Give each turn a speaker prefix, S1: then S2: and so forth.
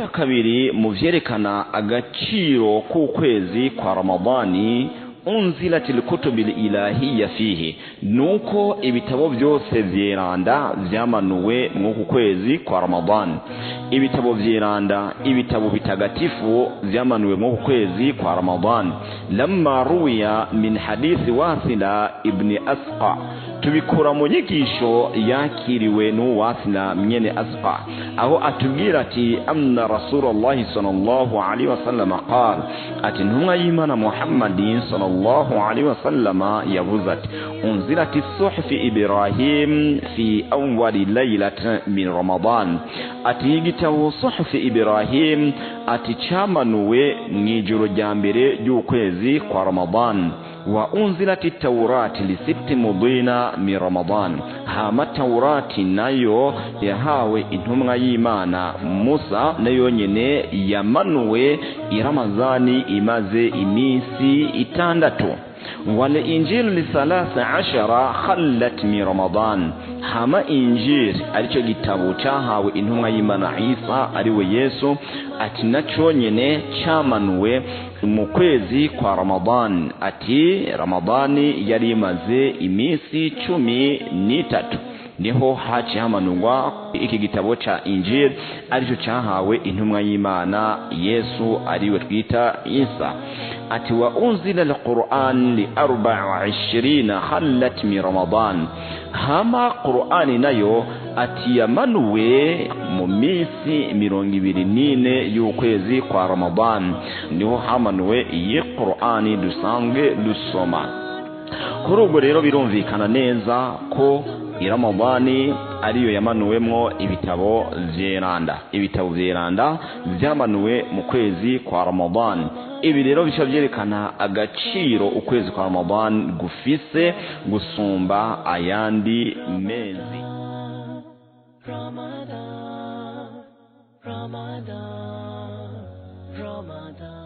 S1: Ikigira kabiri mu vyerekana agaciro k'ukwezi kwa Ramadani, unzilatil kutubil ilahiyya fihi, nuko ibitabo byose vyeranda vyamanuwe mw'uku kwezi kwa Ramadani. Ibitabo vyeranda, ibitabo bitagatifu vyamanuwe mw'uku kwezi kwa Ramadani. Lamma ruwiya min hadithi Wasila ibn Asqa, tubikura mu nyigisho yakiriwe n'uwasila mwene Asqa, aho atubwira ati anna Rasulullahi sallallahu alaihi wasallam qala, ati ntumwa y'Imana Muhammadin sallallahu alaihi wasallam yavuze ati unzilati suhufi Ibrahim fi awwali laylatin min Ramadan, ati igitabo suhufi Ibrahim ati cyamanuwe mu ijoro rya mbere ry'ukwezi kwa Ramadan. Wa unzilati Taurati li sitti mudina min Ramadan, hama Taurati nayo yahawe intumwa y'Imana Musa, nayo nyene yamanuwe iramazani imaze iminsi 6. Wal injil li 13 khallat min Ramadan, hama injil aricyo gitabo cyahawe intumwa y'Imana Isa ariwe Yesu, ati naco nyene cyamanuwe mu kwezi kwa Ramadan, ati Ramadani yari imaze iminsi 13 niho haci hamanurwa iki gitabo ca Injil aricyo cyahawe intumwa y'Imana Yesu ariwe twita Isa. Ati wa unzila al-Qur'an li 24 khallat min Ramadan, hama Qur'ani nayo ati yamanuwe mu minsi 24 y'ukwezi kwa Ramadan, niho hamanuwe iyi Qur'ani dusanzwe dusoma. Kuri ubwo rero birumvikana neza ko Ramadani ariyo yamanuwemwo ibitabo vyeranda. Ibitabo vyeranda vyamanuwe mu kwezi kwa Ramadan. Ibi rero bica vyerekana agaciro ukwezi kwa Ramadan gufise gusumba ayandi mezi.
S2: Ramadan, Ramadan, Ramadan.